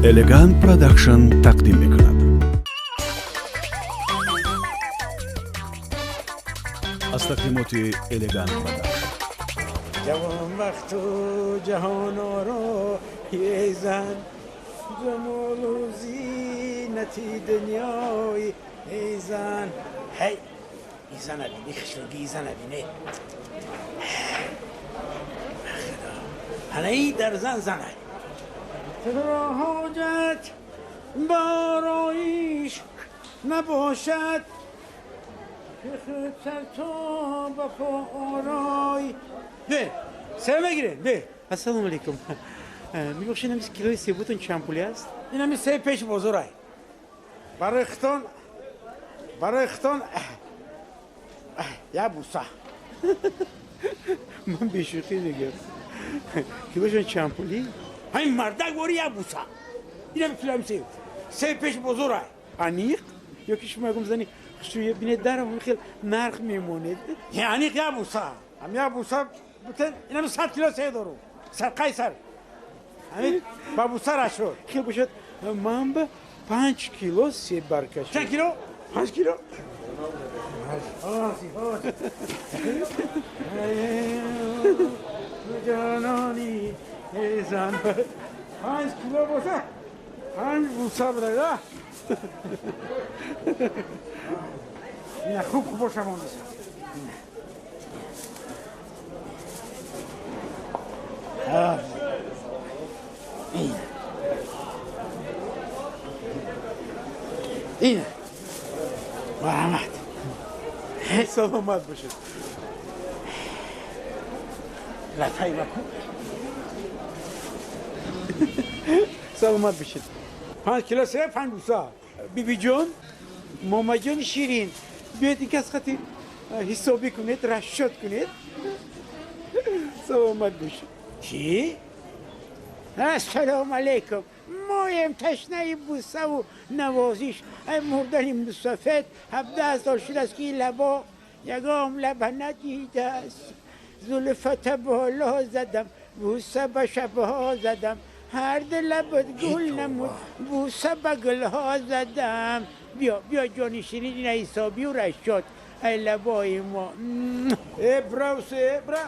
Элегант Продакшн тақдим мекунад. Аз тақдимоти Элегант Продакшн. Ҷавонбахту ҷаҳоноро эй зан, ҷамолу зинати дунёи эй зан. Ҳай, ин зана бини, хушруги ин зана бине. Худо, ҳанаи дар зан зана туро ҳоҷат ба ороиш набошад, ки худ сар то ба по орой. Бе сер мегирем, бе. Ассалому алайкум. Мебахшед, ҳамин килои себутон чанд пулӣ аст? Инами се пеш бозорай. Барои хитон, барои хитон як буса. Ман бешӯхӣ мегӯям, килошон чанд пулӣ? Ҳамин мардак вори як буса. Инами килоами се, се пеш бозорай. Аниқ ё ки шумо ягон зани хушрӯя бинед, дарам хел нарх мемонед? Аниқ як буса, ҳам як буса бутен. Инами 100 кило се дорум, садқаи сар, ҳамин ба буса рашуд. Хел бошад, ман ба 5 кило себ баркашед. Чанд кило? 5 кило. Ҷонони зан, 5 кило боша, 5 буса буда. Ина хуб хуб боша мондаса. Ина, марҳамат. Саломат бошед. Латай баку. Саломат бошед. 5 кило се, 5 буса. Бибиҷон, момаҷони ширин, биёед, ин кас хати ҳисобӣ кунед, расчёт кунед. Саломат бошед. Чӣ? Ассалому алайкум. Моем ташнаи бусаву навозиш. Ай мурдани мусафед 17 сол шудааст, ки лабо ягом лаба надидааст. Зулфата боло задам, буса ба шабҳо задам, ҳар лабат гул намуд, буса ба гулҳо задам. Биё, биё, ҷони ширин, ина ҳисобию расчёт. Ай лабои мо. Э, бра, се, бра.